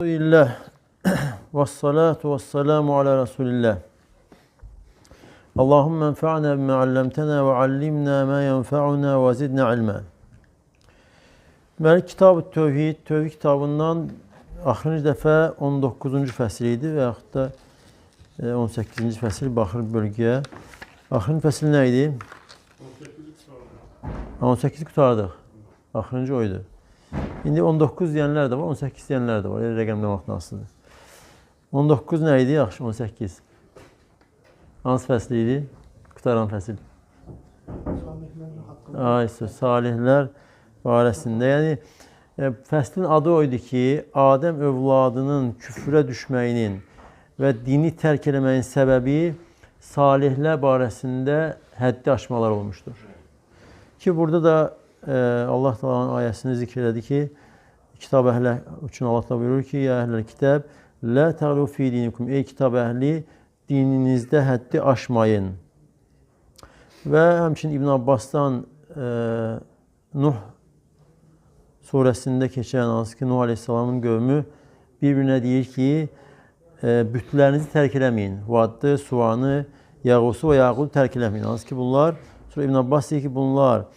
Elhamdülillah ve salatu ve selamu ala Resulillah. Allahümme enfa'na bima allamtena ve allimna ma yenfa'una ve zidna ilma. Deməli, Kitab-ı Tövhid, Tövhid kitabından axırıncı dəfə 19-cu fəsil idi və yaxud da 18-ci fəsil baxır bölgəyə. Axırıncı fəsil nə idi? 18-i qurtardıq. Axırıncı o idi. İndi 19 deyənlər də var, 18 deyənlər də var. Elə rəqəmdən vaxtdan asılıdır. 19 nə idi? Yaxşı, 18. Hansı fəsil idi? Qurtaran fəsil. Ay, salihlər barəsində. Yəni, fəslin adı o idi ki, Adəm övladının küfrə düşməyinin və dini tərk eləməyin səbəbi salihlər barəsində həddi aşmalar olmuşdur. Ki, burada da Allah Teala'nın ayəsini zikr elədi ki, kitab əhli üçün Allah Teala buyurur ki, ya əhləl kitab, la təğlu fi dinikum, ey kitab əhli, dininizdə həddi aşmayın. Və həmçinin İbn Abbasdan Nuh surəsində keçən, hansı ki, Nuh Aleyhisselamın qövmü bir-birinə deyir ki, bütlərinizi tərk eləməyin. Vaddı, Suvanı, Yağusu və Yaqudu tərk eləməyin. Hansı ki, bunlar, sonra İbn Abbas deyir ki, bunlar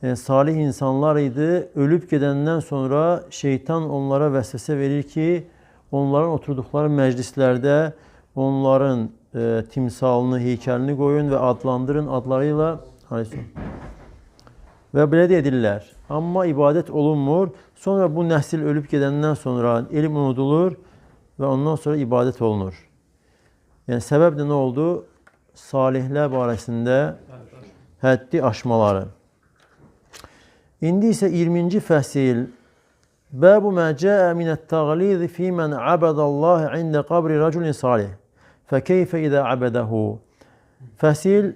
salih insanlar idi. Ölüb gedəndən sonra şeytan onlara vəsvəsə verir ki, onların oturduqları məclislərdə onların timsalını, heykəlini qoyun və adlandırın adlarıyla. Və belə də edirlər. Amma ibadət olunmur. Sonra bu nəsil ölüb gedəndən sonra elm unudulur və ondan sonra ibadət olunur. Yəni, səbəb də nə oldu? Salihlər barəsində həddi aşmaları. İndi isə 20-ci fəsil. Bəbu mə cəə minət-təğliz fi mən abədəllah ində qabri rəculin salih. Fəkeyfə idə abədəhu. Fəsil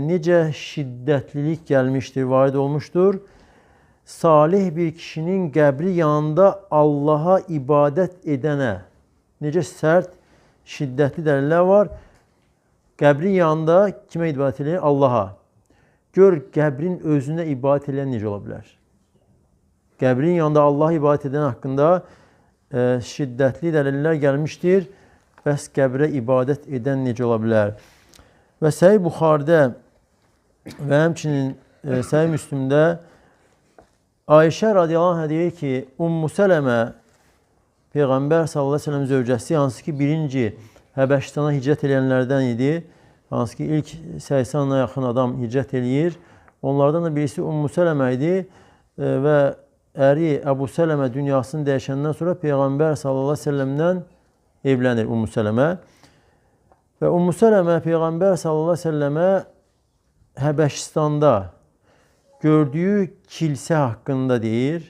necə şiddətlilik gəlmişdir, varid olmuşdur. Salih bir kişinin qəbri yanında Allaha ibadət edənə necə sərt, şiddətli dəlillər var. Qəbrin yanında kimə ibadət edir? Allaha. Gör, qəbrin özünə ibadət edən necə ola bilər? Qəbrin yanında Allaha ibadət edən haqqında şiddətli dəlillər gəlmişdir. Bəs qəbrə ibadət edən necə ola bilər? Və Səhih Buxaridə və həmçinin Səhih Müslümdə Ayşə radiyallahu anha deyir ki, Ummu Sələmə Peyğəmbər sallallahu əleyhi və səlləm zövcəsi, hansı ki, birinci Həbəşistana hicrət edənlərdən idi, hansı ki, ilk 80-a yaxın adam hicrət eləyir. Onlardan da birisi Ummu Sələmə idi və əri Əbu Sələmə dünyasını dəyişəndən sonra Peyğəmbər sallallahu əleyhi və səlləmdən evlənir Ummu Sələmə. Və Ummu Sələmə Peyğəmbər sallallahu əleyhi və səlləmə Həbəşistanda gördüyü kilsə haqqında deyir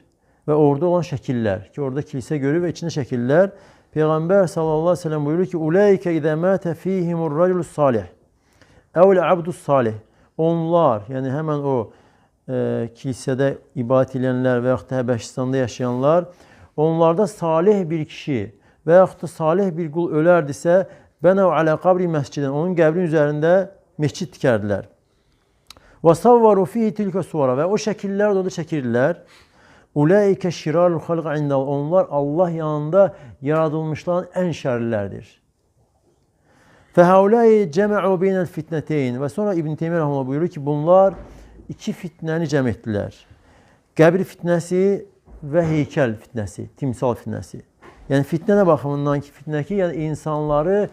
və orada olan şəkillər ki, orada kilsə görür və içində şəkillər. Peyğəmbər sallallahu əleyhi və səlləm buyurur ki, Uləykə idə mətə fihimur rəculus salih əvlə abdus salih. Onlar, yəni həmən o kilsədə ibadət edənlər və yaxud da Həbəşistanda yaşayanlar, onlarda salih bir kişi və yaxud da salih bir qul ölərdisə, bənəv alə qabri məscidin, onun qəbrin üzərində məscid tikərdilər. Və savvaru fihi tilkə suvara, və o şəkillər də orada çəkirdilər. Uləikə şirarul xalq indəllah. Onlar Allah yanında yaradılmışların ən şərlilərdir. Fəhəuləyi cəməu beynəl fitnəteyn. Və sonra İbn Teymiyyə rəhməhullah buyurur ki, bunlar iki fitnəni cəm etdilər. Qəbir fitnəsi və heykəl fitnəsi, timsal fitnəsi. Yəni fitnə nə baxımından ki, fitnə ki, yəni insanları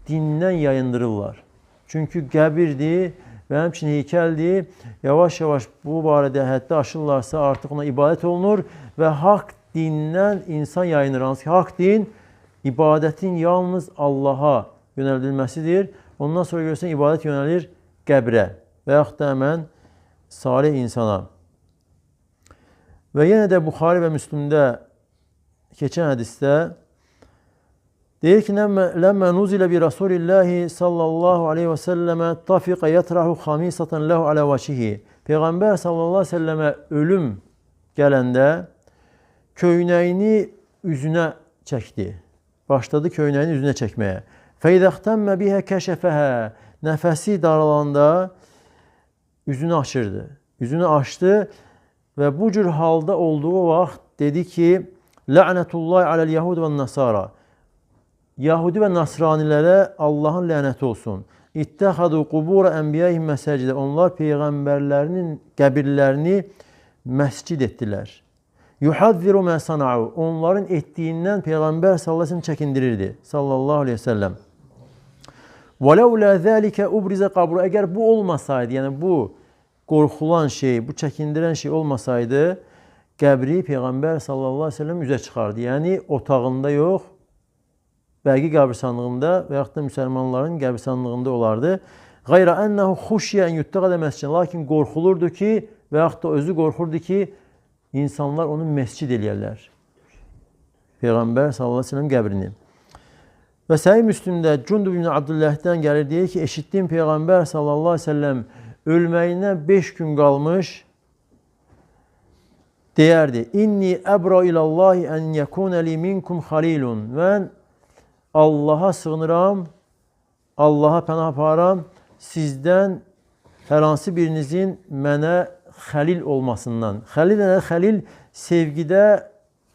dindən yayındırırlar. Çünki qəbirdir və həmçinin heykəldir. Yavaş-yavaş bu barədə həddi aşırlarsa artıq ona ibadət olunur və haqq dindən insan yayınır. Hansı ki, haqq din ibadətin yalnız Allaha yönəldilməsidir. Ondan sonra görürsən, ibadət yönəlir qəbrə və yaxud da həmən salih insana. Və yenə də Buxari və Müslümdə keçən hədisdə deyir ki, Ləmmə nuzilə bi Rasulillahi sallallahu aleyhi və səlləmə tafiqə yatrahu xamisatan ləhu alə vəçihi. Peyğəmbər sallallahu aleyhi və səlləmə ölüm gələndə köynəyini üzünə çəkdi. Başladı köynəyini üzünə çəkməyə. Fəydəxtəmmə bihə kəşəfəhə. Nəfəsi daralanda üzünü açırdı. Üzünü açdı və bu cür halda olduğu vaxt dedi ki, La'nətullahi aləl-yəhud və nasara. Yahudi və Nasranilərə Allahın lənəti olsun. İttəxadu qubura ənbiyəyihim məsəcidə. Onlar peyğəmbərlərinin qəbirlərini məscid etdilər. Yuhazziru mə sanau. Onların etdiyindən Peyğəmbər sallallahu əleyhi və səlləm çəkindirirdi. Sallallahu əleyhi və səlləm. Və ləulə zəlikə ubrizə qabru. Əgər bu olmasaydı, yəni bu qorxulan şey, bu çəkindirən şey olmasaydı, qəbri Peyğəmbər sallallahu əleyhi və səlləm üzə çıxardı. Yəni otağında yox, Bəqi qəbirstanlığında və yaxud da müsəlmanların qəbirstanlığında olardı. Qeyra ənəhu xuşiyə ən yuttəqədə məscid. Lakin qorxulurdu ki, və yaxud da özü qorxurdu ki, insanlar onu məscid eləyərlər. Peyğəmbər sallallahu əleyhi və səlləm qəbrini. Və Səhih Müslimdə Cundub ibn Abdullah'dan gəlir, deyir ki, eşitdim Peyğəmbər sallallahu əleyhi və səlləm ölməyindən 5 gün qalmış deyərdi: İnni əbra ilallahi ən yekune li minkum xalilun. Mən Allaha sığınıram, Allaha pənah aparam, sizdən hər hansı birinizin mənə xəlil olmasından. Xəlil nə? Xəlil sevgidə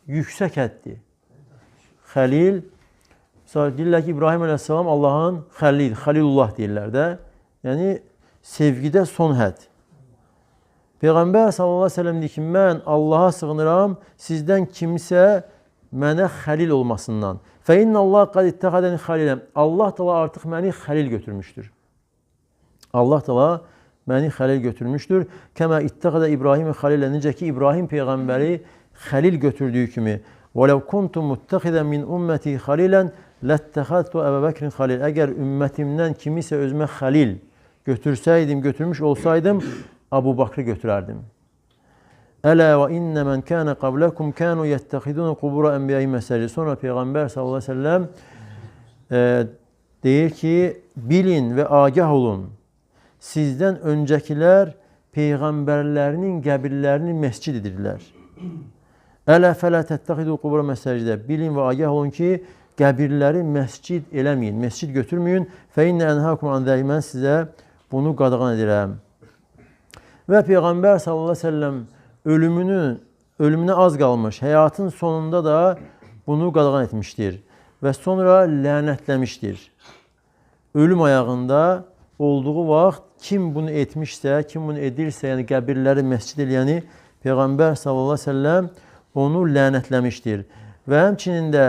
yüksək həddir. Xəlil, deyirlər ki, İbrahim əleyhissalam Allahın xəlilidir, Xəlilullah deyirlər də. Yəni, sevgidə son hədd. Peyğəmbər sallallahu əleyhi və səlləm deyir ki, mən Allaha sığınıram, sizdən kimsə mənə xəlil olmasından. Fə innəllah qad ittəxədəni xəliləm. Allah Teala artıq məni xəlil götürmüşdür. Allah Teala məni xəlil götürmüşdür. Kəmə ittəxədə İbrahim xəlilə. Necə ki, İbrahim peyğəmbəri xəlil götürdüyü kimi. Və ləv kuntum muttəxidən min ümməti xəlilən ləttəxədtu Əbu Bəkrin xəlil. Əgər ümmətimdən kimisə özümə xəlil götürsəydim, götürmüş olsaydım, Əbu Bakrı götürərdim. Ələ və innə mən kənə qabləkum kənu yəttəxidun qubura ənbiyəyi məsəcid. Sonra Peyğəmbər sallallahu əleyhi və səlləm deyir ki, bilin və agah olun. Sizdən öncəkilər peyğəmbərlərinin qəbirlərini məscid edirdilər. Ələ fələ təttəxidu qubura məsəcidə. Bilin və agah olun ki, qəbirləri məscid eləməyin, məscid götürməyin. Fə innə ənhəkum an zəlik. Mən sizə bunu qadağan edirəm. Və Peyğəmbər sallallahu əleyhi və səlləm ölümünə az qalmış, həyatın sonunda da bunu qadağan etmişdir və sonra lənətləmişdir. Ölüm ayağında olduğu vaxt kim bunu etmişsə, kim bunu edirsə, yəni qəbirləri məscid eləyəni Peyğəmbər sallallahu əleyhi və səlləm onu lənətləmişdir. Və həmçinin də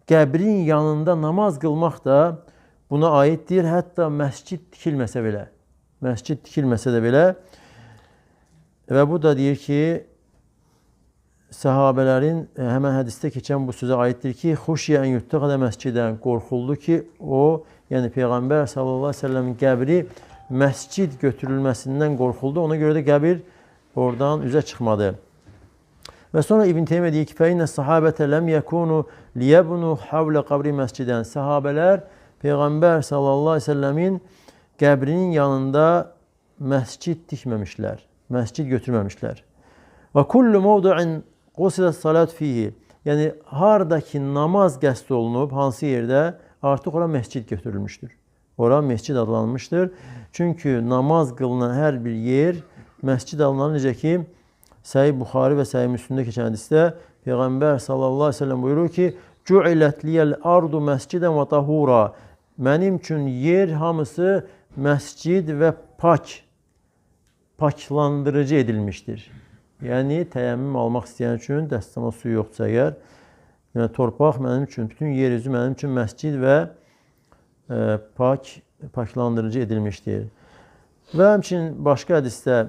qəbrin yanında namaz qılmaq da buna aiddir, hətta məscid tikilməsə belə. Məscid tikilməsə də belə. Və bu da deyir ki, səhabələrin həmən hədisdə keçən bu sözə aiddir ki, xuşiyə ən yuttəxədə məscidən, qorxuldu ki, o, yəni Peyğəmbər sallallahu əleyhi və səlləmin qəbri məscid götürülməsindən qorxuldu. Ona görə də qəbir oradan üzə çıxmadı. Və sonra İbn Teymiyyə deyir ki, fəinnə sahabətə ləm yəkunu liyəbnu havlə qabri məscidən. Səhabələr Peyğəmbər sallallahu əleyhi və səlləmin qəbrinin yanında məscid tikməmişlər, məscid götürməmişlər. Və kullu mevdu'in qusidat salat fihi. Yəni hardakı namaz qəsd olunub, hansı yerdə, artıq ora məscid götürülmüşdür. Ora məscid adlanmışdır. Çünki namaz qılınan hər bir yer məscid adlanır. Necə ki, Səhih Buxari və Səhih Müslimdə keçən hədisdə Peyğəmbər sallallahu əleyhi və səlləm buyurur ki, "Cu'ilet liyel ardu məscidən və tahura." Mənim üçün yer hamısı məscid və paklandırıcı edilmişdir. Yəni təyəmmüm almaq istəyən üçün dəstəmaz suyu yoxdursa əgər, yəni torpaq mənim üçün, bütün yer üzü mənim üçün məscid və paklandırıcı edilmişdir. Və həmçinin başqa hədisdə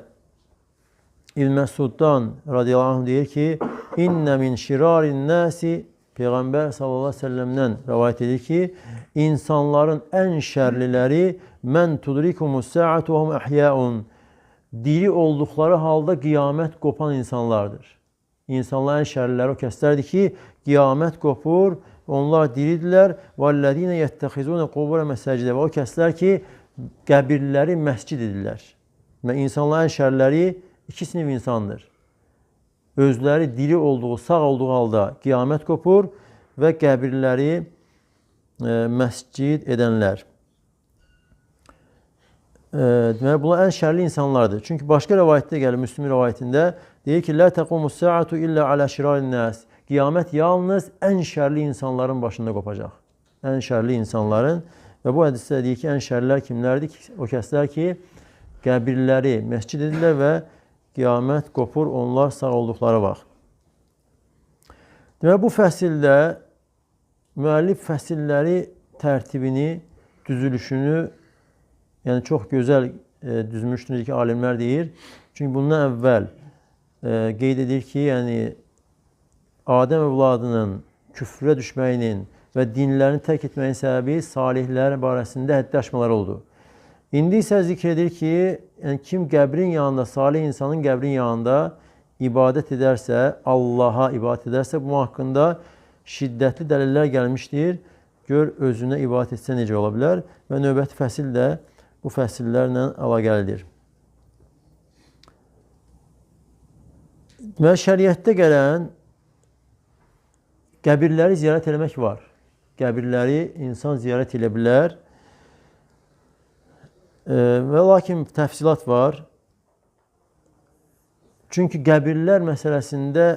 İbn Məsuddan radiyallahu anh deyir ki, İnnə min şirarin nəsi, Peyğəmbər sallallahu əleyhi və səlləmdən rəvayət edir ki, insanların ən şərliləri mən tudrikumus sa'atu və hum əhya'un, diri olduqları halda qiyamət qopan insanlardır. İnsanların ən şərliləri o kəslərdir ki, qiyamət qopur, onlar diridirlər. Vəllezine yettehizune qubura məscidə, və o kəslər ki, qəbirləri məscid edirlər. Və insanların ən şərliləri iki sinif insandır. Özləri diri olduğu, sağ olduğu halda qiyamət qopur və qəbirləri məscid edənlər. Deməli, bunlar ən şərli insanlardır. Çünki başqa rəvayətdə gəlir, Müslüm rəvayətində deyir ki, Lə təqumus sa'atu illə alə şirarin nəs. Qiyamət yalnız ən şərli insanların başında qopacaq. Ən şərli insanların. Və bu hədisdə deyir ki, ən şərlilər kimlərdir? O kəslər ki, qəbirləri məscid edirlər və qiyamət qopur onlar sağ olduqları vaxt. Demək, bu fəsildə müəllif fəsilləri tərtibini, düzülüşünü, yəni çox gözəl düzmüşdür ki, alimlər deyir. Çünki bundan əvvəl qeyd edir ki, yəni Adəm övladının küfrə düşməyinin və dinlərini tərk etməyin səbəbi salihlər barəsində həddi aşmaları oldu. İndi isə zikr edir ki, yəni kim qəbrin yanında, salih insanın qəbrin yanında ibadət edərsə, Allaha ibadət edərsə, bu haqqında şiddətli dəlillər gəlmişdir. Gör, özünə ibadət etsə necə ola bilər və növbəti fəsil də bu fəsillərlə əlaqəlidir. Deməli, şəriətdə gələn qəbirləri ziyarət eləmək var. Qəbirləri insan ziyarət edə bilər. Və lakin təfsilat var. Çünki qəbirlər məsələsində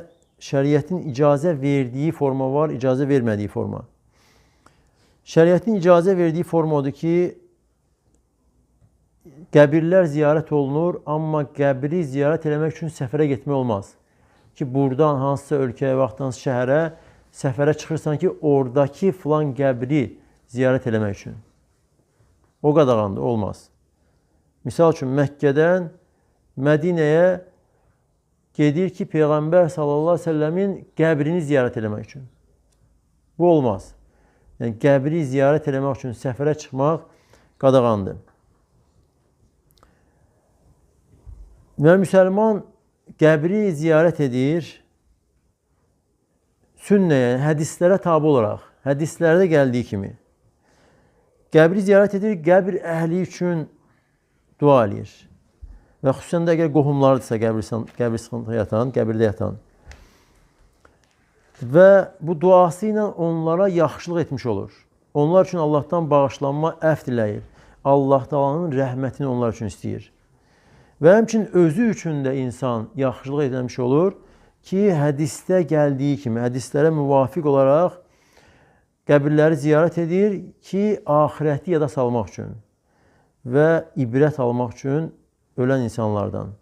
şəriətin icazə verdiyi forma var, icazə vermədiyi forma. Şəriətin icazə verdiyi forma odur ki, qəbirlər ziyarət olunur, amma qəbri ziyarət eləmək üçün səfərə getmək olmaz. Ki, buradan hansısa ölkəyə, vaxt hansı şəhərə səfərə çıxırsan ki, oradakı filan qəbri ziyarət eləmək üçün. O qadağandır, olmaz. Misal üçün, Məkkədən Mədinəyə gedir ki, Peyğəmbər sallallahu əleyhi və səlləmin qəbrini ziyarət eləmək üçün. Bu olmaz. Yəni, qəbri ziyarət eləmək üçün səfərə çıxmaq qadağandır. Və müsəlman qəbri ziyarət edir sünnəyə, yəni hədislərə tabi olaraq, hədislərdə gəldiyi kimi. Qəbri ziyarət edir, qəbir əhli üçün dua eləyir. Və xüsusən də əgər qohumlarıdırsa qəbirdə yatan, qəbirdə yatan. Və bu duası ilə onlara yaxşılıq etmiş olur. Onlar üçün Allahdan bağışlanma, əf diləyir. Allah Taala'nın rəhmətini onlar üçün istəyir. Və həmçinin özü üçün də insan yaxşılıq etmiş olur ki, hədisdə gəldiyi kimi, hədislərə müvafiq olaraq qəbirləri ziyarət edir ki, axirəti yada salmaq üçün və ibrət almaq üçün ölən insanlardan.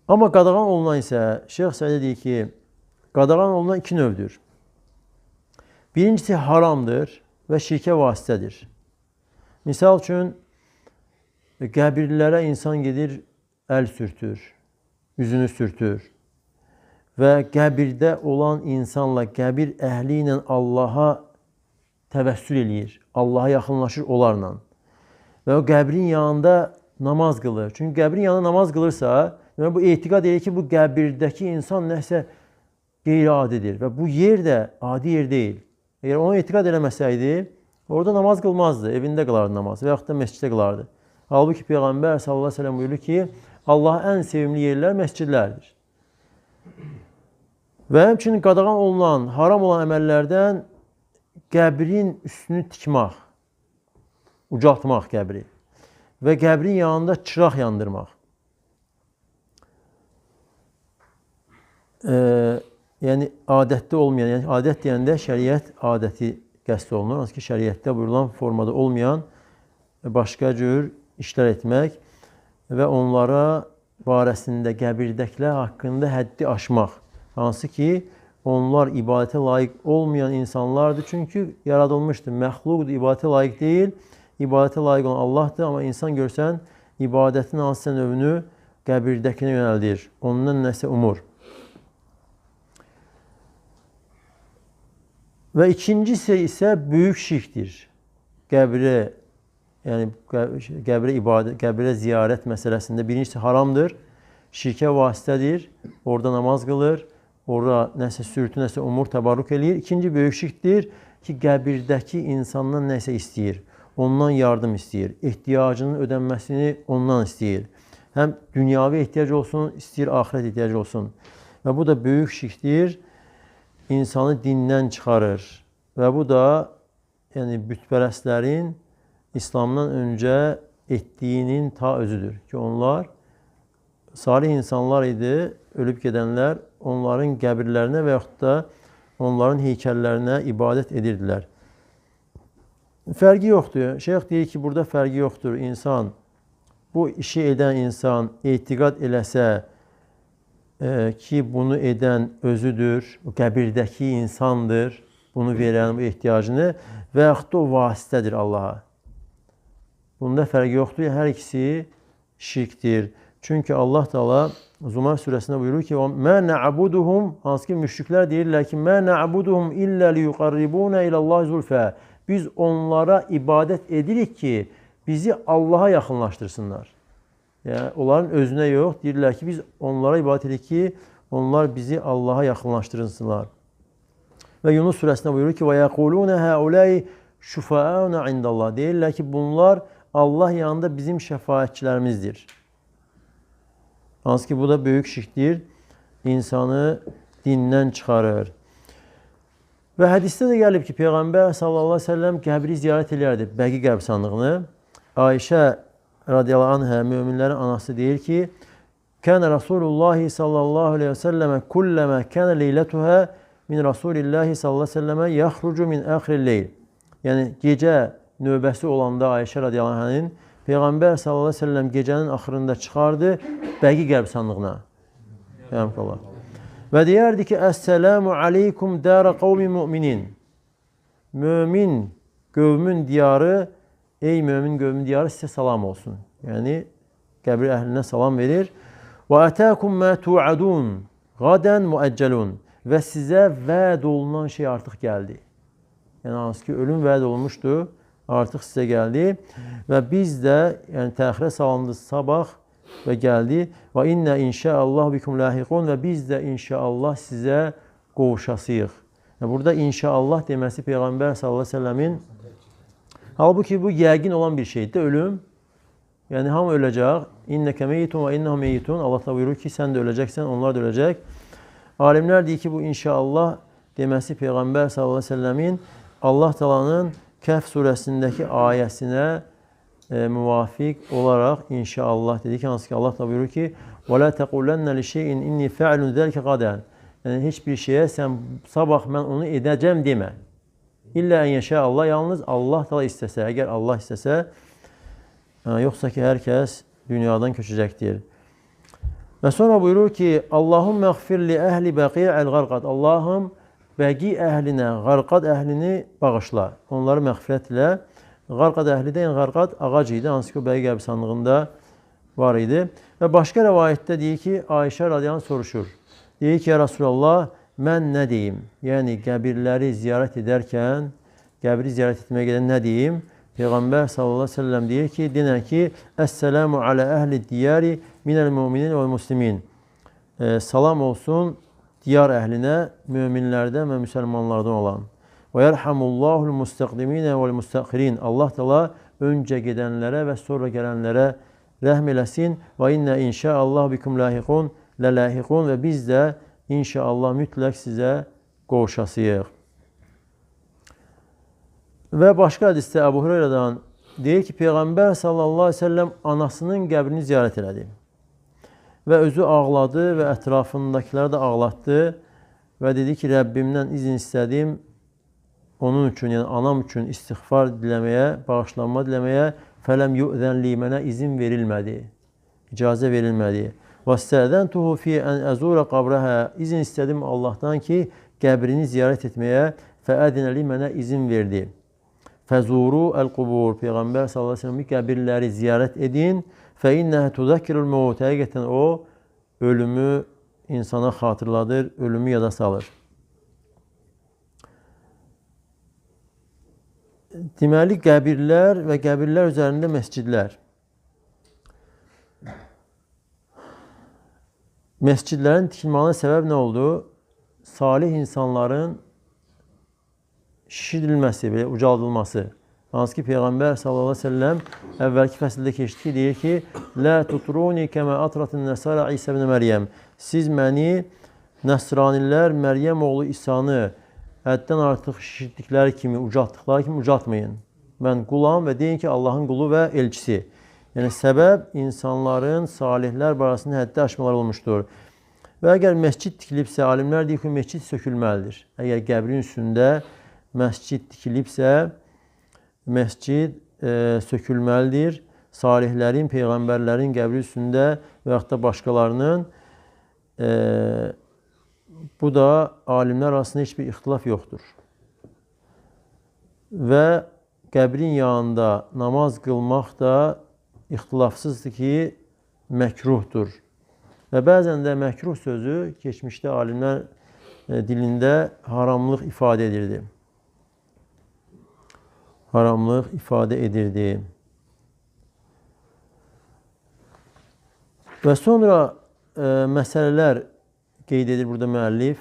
Amma qadağan olunan isə, Şeyx Səidi deyir ki, qadağan olunan iki növdür. Birincisi haramdır və şirkə vasitədir. Misal üçün, qəbirlərə insan gedir, əl sürtür, üzünü sürtür və qəbirdə olan insanla, qəbir əhli ilə Allaha təvəssül eləyir, Allaha yaxınlaşır onlarla. Və o qəbrin yanında namaz qılır. Çünki qəbrin yanında namaz qılırsa, yəni bu etiqad edir ki, bu qəbirdəki insan nəsə qeyri-adidir və bu yer də adi yer deyil. Əgər onu etiqad eləməsəydi, orada namaz qılmazdı, evində qılardı namaz və yaxud da məsciddə qılardı. Halbuki Peyğəmbər sallallahu əleyhi və səlləm buyurur ki, Allahın ən sevimli yerlər məscidlərdir. Və həmçinin qadağan olunan, haram olan əməllərdən qəbrin üstünü tikmaq, ucaltmaq qəbri və qəbrin yanında çıraq yandırmaq. Yəni adətdə olmayan, yəni adət deyəndə şəriət adəti qəsd olunur. Hansı ki, şəriətdə buyurulan formada olmayan başqa cür işlər etmək və onlara barəsində qəbirdəkilər haqqında həddi aşmaq. Hansı ki, onlar ibadətə layiq olmayan insanlardır. Çünki yaradılmışdır, məxluqdur, ibadətə layiq deyil. İbadətə layiq olan Allahdır, amma insan görsən, ibadətin hansısa növünü qəbirdəkinə yönəldir. Ondan nəsə umur. Və ikincisi isə böyük şirkdir. Qəbrə, yəni qəbrə ibadət, qəbrə ziyarət məsələsində birincisi haramdır, şirkə vasitədir, orada namaz qılır, orada nəsə sürtü, nəsə umur, təbarruk eləyir. İkinci böyük şirkdir ki, qəbirdəki insandan nəsə istəyir, ondan yardım istəyir, ehtiyacının ödənməsini ondan istəyir. Həm dünyavi ehtiyac olsun, istəyir axirət ehtiyacı olsun. Və bu da böyük şirkdir, insanı dindən çıxarır. Və bu da yəni bütpərəstlərin İslamdan öncə etdiyinin ta özüdür ki, onlar salih insanlar idi, ölüb gedənlər, onların qəbirlərinə və yaxud da onların heykəllərinə ibadət edirdilər. Fərqi yoxdur. Şeyx deyir ki, burada fərqi yoxdur. İnsan, bu işi edən insan etiqad eləsə ki, bunu edən özüdür, o qəbirdəki insandır, bunu verən bu ehtiyacını və yaxud da o vasitədir Allaha. Bunda fərqi yoxdur. Hər ikisi şirkdir. Çünki Allah Teala Zumar surəsində buyurur ki: "Mə na'buduhum", hansı ki müşriklər deyirlər ki, "Mə na'buduhum illə liyuqarribuna ilallahi zulfə." Biz onlara ibadət edirik ki, bizi Allaha yaxınlaşdırsınlar. Yəni onların özünə yox, deyirlər ki, biz onlara ibadət edirik ki, onlar bizi Allaha yaxınlaşdırsınlar. Və Yunus surəsində buyurur ki: "Və yəquluna haulai şufauna indallah." Deyirlər ki, bunlar Allah yanında bizim şəfaətçilərimizdir. Hansı ki, bu da böyük şirkdir, insanı dindən çıxarır. Və hədisdə də gəlib ki, Peyğəmbər sallallahu əleyhi və səlləm qəbri ziyarət eləyərdi, Bəqi qəbristanlığını. Ayşə radiyallahu anhə, möminlərin anası deyir ki, Kənə Rasulullah sallallahu əleyhi və səlləmə kulləmə kənə leylətuhə min Rasulillahi sallallahu əleyhi və səlləmə yaxrucu min əxiril leyl. Yəni, gecə növbəsi olanda Ayşə radiyallahu anhənin Peyğəmbər sallallahu əleyhi və səlləm gecənin axırında çıxardı Bəqi qəbristanlığına. Rəhmətullah. Və deyərdi ki, Əssəlamu aleykum dərə qavmi müminin. Mömin qövmün diyarı, ey mömin qövmün diyarı sizə salam olsun. Yəni, qəbir əhlinə salam verir. Və ətəkum mə tuadun qadən müəccəlun. Və sizə vəd olunan şey artıq gəldi. Yəni, hansı ki, ölüm vəd olunmuşdu, artıq sizə gəldi. Və biz də, yəni təxirə salındı sabah və gəldi. Və innə inşəallah bikum lahiqun. Və biz də inşəallah sizə qovuşasıyıq. Yəni, burada inşəallah deməsi Peyğəmbər sallallahu əleyhi və səlləmin, halbuki bu yəqin olan bir şeydir, ölüm. Yəni, hamı öləcək. İnnəkə meyyitun və innəhum meyyitun. Allah da buyurur ki, sən də öləcəksən, onlar da öləcək. Alimlər deyir ki, bu inşəallah deməsi Peyğəmbər sallallahu əleyhi və səlləmin Allah Teala'nın Kəhf surəsindəki ayəsinə müvafiq olaraq inşallah dedi ki, hansı ki Allah da buyurur ki, وَلَا تَقُلَنَّ لِشَيْءٍ اِنِّي فَعِلٌ ذَلْكَ غَدًا. Yəni, heç bir şeyə sən sabah mən onu edəcəm demə. İllə ən yəşə Allah, yalnız Allah Teala istəsə, əgər Allah istəsə, yoxsa ki, hər kəs dünyadan köçəcəkdir. Və sonra buyurur ki, Allahümmə xfir li əhli bəqi'əl qarqad. Allahım, Bəqi əhlinə, qarqad əhlini bağışla. Onları məğfirət ilə. Qarqad əhli də, yəni qarqad ağac idi, hansı ki o Bəqi qəbristanlığında var idi. Və başqa rəvayətdə deyir ki, Ayşə radiyallahu anh soruşur. Deyir ki, ya Rasulallah, mən nə deyim? Yəni, qəbirləri ziyarət edərkən, qəbri ziyarət etməyə gedən nə deyim? Peyğəmbər sallallahu əleyhi və səlləm deyir ki, denən ki, Əssəlamu alə əhli diyari minəl müminin və muslimin. Salam olsun diyar əhlinə, möminlərdən və müsəlmanlardan olan. Və yərhamullahul müstəqdiminə vəl müstəxirin. Allah Teala öncə gedənlərə və sonra gələnlərə rəhm eləsin. Və innə inşəallah bikum lahiqun ləlahiqun. Və biz də inşəallah mütləq sizə qovuşasıyıq. Və başqa hədisdə Əbu Hüreyrədən deyir ki, Peyğəmbər sallallahu əleyhi və səlləm anasının qəbrini ziyarət elədi. Və özü ağladı və ətrafındakıları da ağlatdı və dedi ki, Rəbbimdən izin istədim onun üçün, yəni anam üçün istiğfar diləməyə, bağışlanma diləməyə, fələm yu'zən li, mənə izin verilmədi, icazə verilmədi. Və istəzəntuhu fi ən əzura qabrəhə, izin istədim Allahdan ki, qəbrini ziyarət etməyə, fəədinə li, mənə izin verdi. Fəzuru əl-qubur, Peyğəmbər sallallahu əleyhi və səlləm qəbirləri ziyarət edin. Fəinnəhə tuzəkkirul məvt, həqiqətən o, ölümü insana xatırladır, ölümü yada salır. Deməli, qəbirlər və qəbirlər üzərində məscidlər. Məscidlərin tikilməyinə səbəb nə oldu? Salih insanların şişirdilməsi, belə ucaldılması. Hansı ki, Peyğəmbər sallallahu əleyhi və səlləm əvvəlki fəsildə keçdi ki, deyir ki, Lə tutruni kəmə atratin nəsara İsa ibn Məryəm. Siz məni nəsranilər Məryəm oğlu İsanı həddən artıq şişirdikləri kimi, ucaltdıqları kimi ucaltmayın. Mən qulam və deyin ki, Allahın qulu və elçisi. Yəni, səbəb insanların salihlər barəsində həddi aşmaları olmuşdur. Və əgər məscid tikilibsə, alimlər deyir ki, məscid sökülməlidir. Əgər qəbrin üstündə məscid tikilibsə, məscid sökülməlidir. Salihlərin, peyğəmbərlərin qəbri üstündə və yaxud da başqalarının, bu da alimlər arasında heç bir ixtilaf yoxdur. Və qəbrin yanında namaz qılmaq da ixtilafsızdır ki, məkruhdur. Və bəzən də məkruh sözü keçmişdə alimlər dilində haramlıq ifadə edirdi. Haramlıq ifadə edirdi. Və sonra məsələlər qeyd edir burada müəllif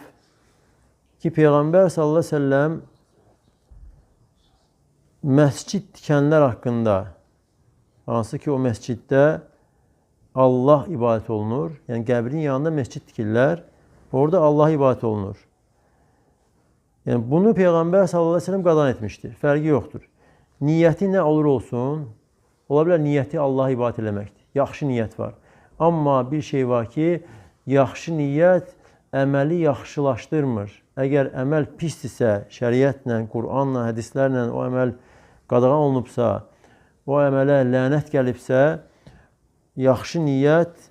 ki, Peyğəmbər sallallahu əleyhi və səlləm məscid tikənlər haqqında, hansı ki o məsciddə Allah ibadət olunur, yəni qəbrin yanında məscid tikirlər, orada Allah ibadət olunur. Yəni bunu Peyğəmbər sallallahu əleyhi və səlləm qadağan etmişdir, fərqi yoxdur. Niyyəti nə olur olsun, ola bilər niyyəti Allah ibadət eləməkdir, yaxşı niyyət var. Amma bir şey var ki, yaxşı niyyət əməli yaxşılaşdırmır. Əgər əməl pisdirsə, şəriətlə, Qur'anla, hədislərlə o əməl qadağan olunubsa, o əmələ lənət gəlibsə, yaxşı niyyət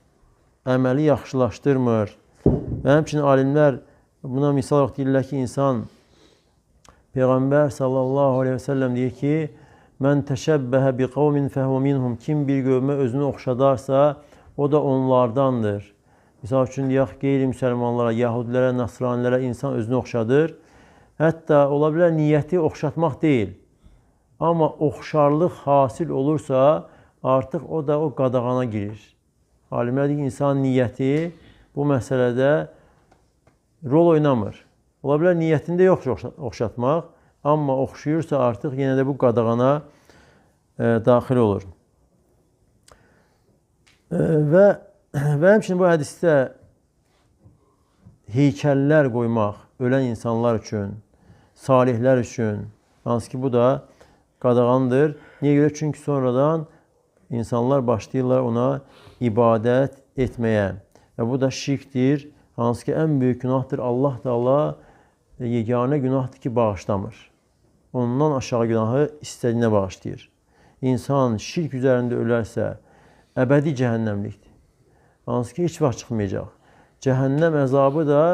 əməli yaxşılaşdırmır. Və həmçinin alimlər buna misal olaraq deyirlər ki, insan Peyğəmbər sallallahu aleyhi və səlləm deyir ki, mən təşəbbəhə bi qavmin fəhvə minhum, kim bir qövmə özünü oxşadarsa, o da onlardandır. Misal üçün, deyək, qeyri-müsəlmanlara, yahudilərə, nasranilərə insan özünü oxşadır. Hətta ola bilər niyyəti oxşatmaq deyil. Amma oxşarlıq hasil olursa, artıq o da o qadağana girir. Alimlər deyir ki, insanın niyyəti bu məsələdə rol oynamır. Ola bilər niyyətində yoxdur oxşatmaq, amma oxşuyursa artıq yenə də bu qadağana daxil olur. Və həmçinin bu hədisdə heykəllər qoymaq ölən insanlar üçün, salihlər üçün, hansı ki bu da qadağandır. Niyə görə? Çünki sonradan insanlar başlayırlar ona ibadət etməyə. Və bu da şirkdir, hansı ki ən böyük günahdır. Allah Teala yeganə günahdır ki, bağışlamır. Ondan aşağı günahı istədiyinə bağışlayır. İnsan şirk üzərində ölərsə, əbədi cəhənnəmlikdir. Hansı ki, heç vaxt çıxmayacaq. Cəhənnəm əzabı da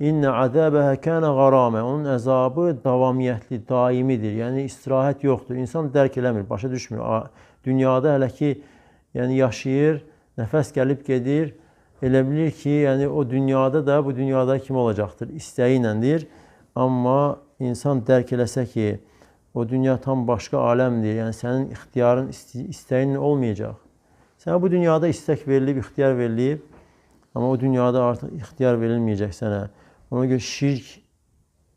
İnnə əzəbəhə kənə qaramə. Onun əzabı davamiyyətli, daimidir. Yəni, istirahət yoxdur. İnsan dərk eləmir, başa düşmür. Dünyada hələ ki, yəni, yaşayır, nəfəs gəlib gedir. Elə bilir ki, yəni, o dünyada da bu dünyada kim olacaqdır? İstəyi iləndir. Amma insan dərk eləsə ki, o dünya tam başqa aləmdir. Yəni, sənin ixtiyarın, istəyin olmayacaq. Sənə bu dünyada istək verilib, ixtiyar verilib, amma o dünyada artıq ixtiyar verilməyəcək sənə. Ona görə şirk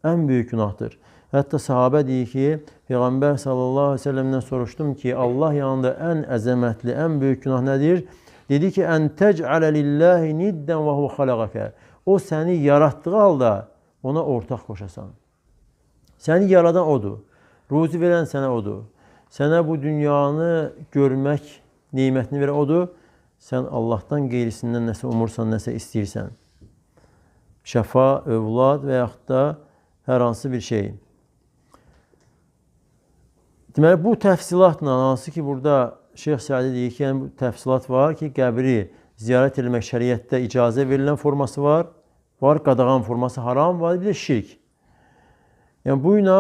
ən böyük günahdır. Hətta sahabə deyir ki, Peyğəmbər sallallahu əleyhi və səlləmdən soruşdum ki, Allah yanında ən əzəmətli, ən böyük günah nədir? Dedi ki, ən tec'alə lillahi niddən və huvə xalaqəkə. O səni yaratdığı halda ona ortaq qoşasan. Səni yaradan odur. Ruzi verən sənə odur. Sənə bu dünyanı görmək nemətini verən odur. Sən Allahdan qeyrisindən nəsə umursan, nəsə istəyirsən. Şəfa, övlad və yaxud da hər hansı bir şey. Deməli, bu təfsilatla, hansı ki, burada Şeyx Sədi deyir ki, yəni bu təfsilat var ki, qəbri ziyarət etmək şəriətdə icazə verilən forması var, var qadağan forması, haram var, bir də şirk. Yəni, bu ilə,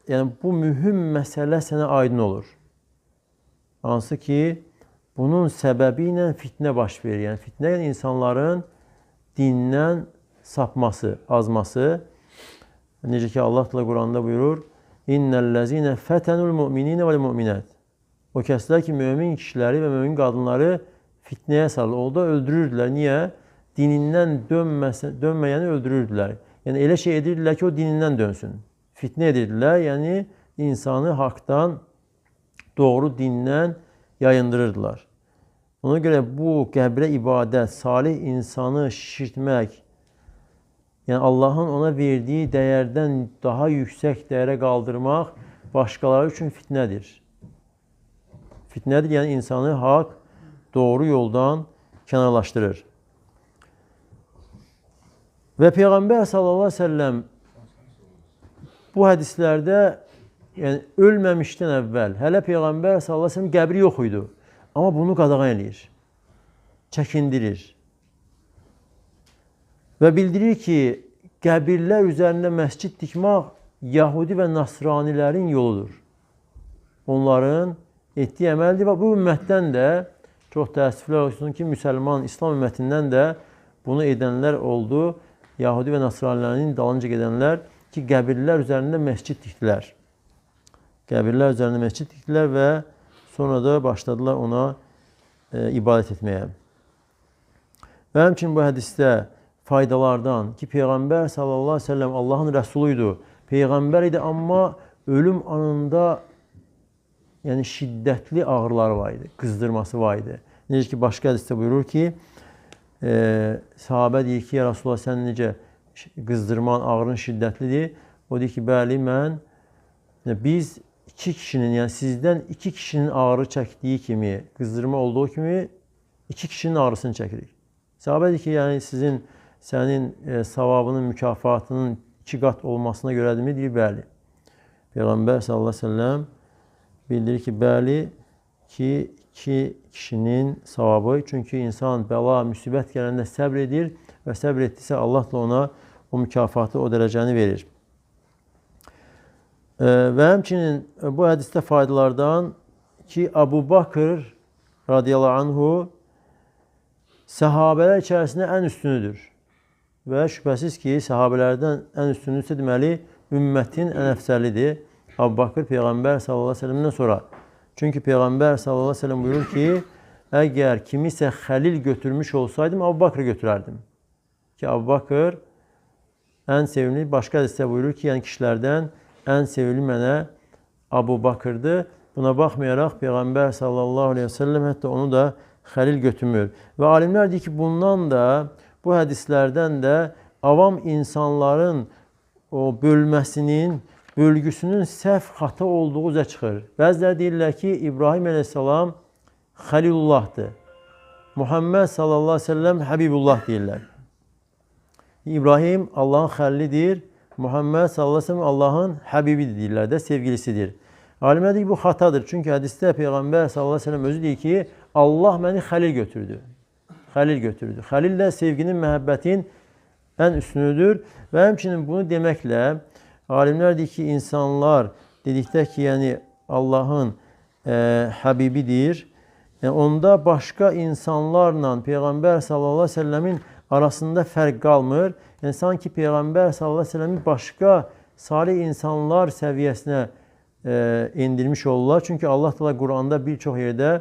yəni, bu mühüm məsələ sənə aydın olur. Hansı ki, bunun səbəbi ilə fitnə baş verir. Yəni, fitnə yəni insanların dindən sapması, azması. Necə ki, Allah Teala Quranda buyurur, İnnəl-ləzinə fətənul müminə vəl-müminət. O kəslər ki, mömin kişiləri və mömin qadınları fitnəyə salır. Orada öldürürdülər. Niyə? Dinindən dönməyəni öldürürdülər. Yəni, elə şey edirdilər ki, o dinindən dönsün. Fitnə edirdilər, yəni insanı haqdan, doğru dindən yayındırırdılar. Ona görə bu qəbrə ibadət, salih insanı şişirtmək, yəni Allahın ona verdiyi dəyərdən daha yüksək dəyərə qaldırmaq başqaları üçün fitnədir. Fitnədir, yəni insanı haqq, doğru yoldan kənarlaşdırır. Və Peyğəmbər sallallahu əleyhi və səlləm bu hədislərdə, yəni ölməmişdən əvvəl, hələ Peyğəmbər sallallahu əleyhi və səlləm qəbri yox idi. Amma bunu qadağan eləyir, çəkindirir. Və bildirir ki, qəbirlər üzərində məscid tikmək Yahudi və Nasranilərin yoludur. Onların etdiyi əməldir və bu ümmətdən də çox təəssüflər olsun ki, müsəlman, İslam ümmətindən də bunu edənlər oldu. Yahudi və Nasranilərin dalınca gedənlər ki, qəbirlər üzərində məscid tikdilər. Qəbirlər üzərində məscid tikdilər və sonra da başladılar ona ibadət etməyə. Və həmçinin bu hədisdə faydalardan ki, Peyğəmbər sallallahu əleyhi və səlləm Allahın rəsuluydu, Peyğəmbər idi, amma ölüm anında yəni şiddətli ağrıları var idi, qızdırması var idi. Necə ki, başqa hədisdə buyurur ki, sahabə deyir ki, ya Rasulullah, sən necə qızdırman, ağrın şiddətlidir? O deyir ki, bəli, biz iki kişinin, yəni sizdən iki kişinin ağrı çəkdiyi kimi, qızdırma olduğu kimi iki kişinin ağrısını çəkirik. Sahabə deyir ki, yəni sənin savabının, mükafatının iki qat olmasına görədirmi? Deyir, bəli. Peyğəmbər sallallahu əleyhi və səlləm bildirir ki, bəli, ki, iki kişinin savabı. Çünki insan bəla, müsibət gələndə səbr edir və səbr etdisə Allah da ona o mükafatı, o dərəcəni verir. Və həmçinin bu hədisdə faydalardan ki, Əbu Bakır radiyallahu anhu səhabələr içərisində ən üstünüdür. Və şübhəsiz ki, səhabələrdən ən üstünüdürsə, deməli, ümmətin ən əfsəlidir. Əbu Bakır Peyğəmbər sallallahu əleyhi və səlləmdən sonra. Çünki Peyğəmbər sallallahu əleyhi və səlləm buyurur ki, əgər kimisə xəlil götürmüş olsaydım, Əbu Bakrı götürərdim. Ki, Əbu Bakır ən sevimli, başqa hədisdə buyurur ki, yəni kişilərdən ən sevimli mənə Əbu Bakırdır. Buna baxmayaraq Peyğəmbər sallallahu əleyhi və səlləm hətta onu da xəlil götürmür. Və alimlər deyir ki, bundan da, bu hədislərdən də avam insanların o bölməsinin, bölgüsünün səhv, xata olduğu üzə çıxır. Bəziləri deyirlər ki, İbrahim əleyhissalam Xəlilullahdır. Muhammed sallallahu əleyhi və səlləm Həbibullah deyirlər. İbrahim Allahın xəlilidir, Muhammed sallallahu əleyhi və səlləm Allahın həbibidir deyirlər də, sevgilisidir. Alimlər deyir ki, bu xatadır. Çünki hədisdə Peyğəmbər sallallahu əleyhi və səlləm özü deyir ki, Allah məni xəlil götürdü. Xəlil götürdü. Xəlil də sevginin, məhəbbətin ən üstünüdür. Və həmçinin bunu deməklə alimlər deyir ki, insanlar dedikdə ki, yəni Allahın həbibidir, yəni onda başqa insanlarla Peyğəmbər sallallahu əleyhi və səlləmin arasında fərq qalmır. Yəni sanki Peyğəmbər sallallahu əleyhi və səlləmi başqa salih insanlar səviyyəsinə endirmiş olurlar. Çünki Allah Teala Quranda bir çox yerdə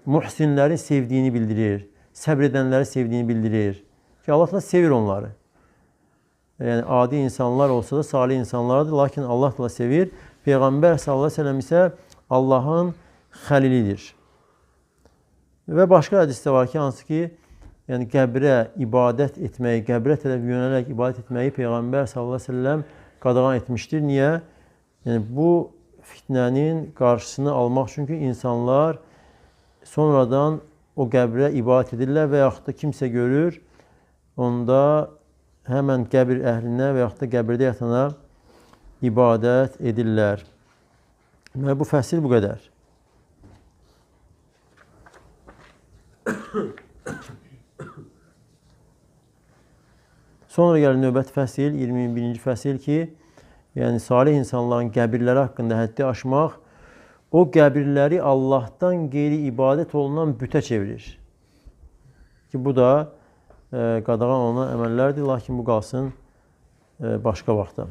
muhsinləri sevdiyini bildirir, səbr edənləri sevdiyini bildirir. Ki Allah Teala sevir onları. Yəni adi insanlar olsa da salih insanlardır, lakin Allah Teala sevir. Peyğəmbər sallallahu əleyhi və səlləm isə Allahın xəlilidir. Və başqa hədisdə var ki, hansı ki, yəni qəbrə ibadət etməyi, qəbrə tərəf yönələrək ibadət etməyi Peyğəmbər sallallahu əleyhi və səlləm qadağan etmişdir. Niyə? Yəni bu fitnənin qarşısını almaq, çünki insanlar sonradan o qəbrə ibadət edirlər və yaxud da kimsə görür, onda həmən qəbir əhlinə və yaxud da qəbirdə yatana ibadət edirlər. Və bu fəsil bu qədər. Sonra gəlir növbət fəsil, 21-ci fəsil ki, yəni salih insanların qəbirləri haqqında həddi aşmaq, o qəbirləri Allahdan qeyri ibadət olunan bütə çevirir. Ki, bu da qadağan olunan əməllərdir, lakin bu qalsın başqa vaxtda.